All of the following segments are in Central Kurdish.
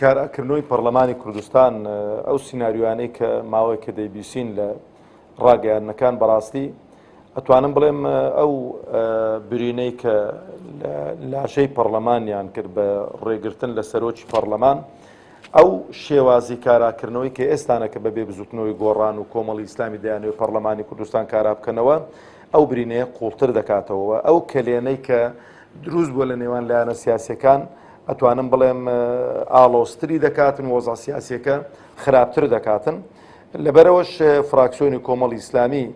کاراکردنەوەی پەڕلەمانی کوردستان، ئەو سیناریۆیانەی کە ماوەیەکە دەیبیسین لە ڕاگەیاندنەکان، بەڕاستی ئەتوانم بڵێم ئەو برینەی کە لە لاشەی پەڕلەمانیان کرد بە ڕێگرتن لە سەرۆکی پەڕلەمان، ئەو شێوازی کاراکردنەوەی کە ئێستانەکە بە بێ بزوتنەوەی گۆڕان و کۆمەڵی ئیسلامی دەیانەوێت پەڕلەمانی کوردستان کارا بکەنەوە، ئەو برینەیە قوڵتر دەکاتەوە. ئەو کەلێنەی کە دروست بووە لە نێوان لایەنە سیاسیەکان ئەتوانم بڵێم ئاڵۆزتری دەکاتن، وەزع سیاسیەکە خراپتر دەکاتن. لەبەرەوەش فراکسیۆنی کۆمەڵی ئیسلامی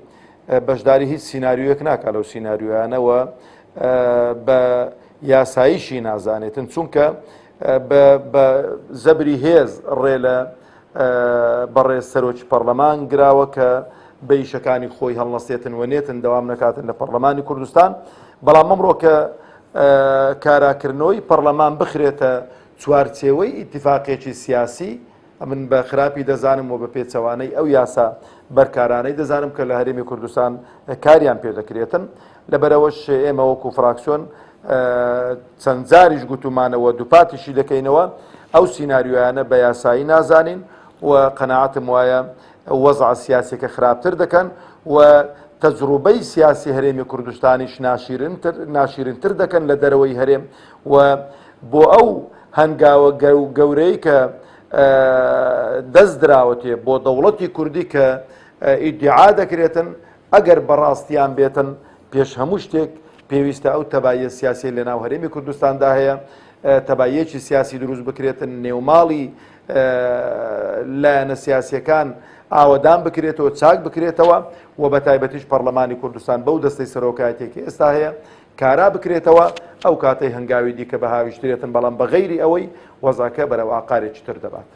بەشداری هیچ سیناریۆیەک ناکات لەو سیناریۆیانەوە بە یاساییشی نازانێتن، چونکە بە زەبری هێز ڕێ لە بەڕێز سەرۆکی پەڕلەمان گراوە کە بە ئیشەکانی خۆی هەڵنەسێتن و نێتن دەوام نەکاتن لە پەڕلەمانی کوردستان. بەڵام ئەمڕۆ کە کاراکردنەوەی پەڕلەمان بخرێتە چوارچێوەی ئیتیفاقێکی سیاسی، ئەمن بە خراپی دەزانم و بە پێچەوانەی ئەو یاسا بەرکارانەی دەزانم کە لە هەرێمی کوردستان کاریان پێ دەکرێتن. لەبەرئەوەش ئێمە وەکو فراکسیۆن چەند جاریش گوتومانەوە دووپاتیشی دەکەینەوە ئەو سیناریۆیانە بە یاسایی نازانین و قەناعەتم وایە وەزع سیاسیەکە خراپتر دەکەن و تەجروبەی سیاسی هەرێمی کوردستانیش ناشیرنتر دەکەن لە دەرەوەی هەرێم و بۆ ئەو هەنگاوە گەورەی کە دەست دراوەتێ بۆ دەوڵەتی کوردی کە ئیدعا دەکرێتن ئەگەر بەڕاستیان بێتن پێش هەموو شتێک پێویستە ئەو تەباییە سیاسیەی لەناو هەرێمی کوردستاندا هەیە تەباییەکی سیاسی دروست بکرێتن، نێوماڵی لایەنە سیاسیەکان ئاوەدان بکرێتەوە، چاک بکرێتەوە و بە تایبەتیش پەرلەمانی کوردستان بەو دەستەی سەرۆکایەتێکی ئێستا هەیە کارا بکرێتەوە، ئەو کاتەی هەنگاوی دیکە بەهاویشترێتن، بەڵام بە غەیری ئەوەی وەزعەکە بەرەو ئاقارێکی تر دەبات.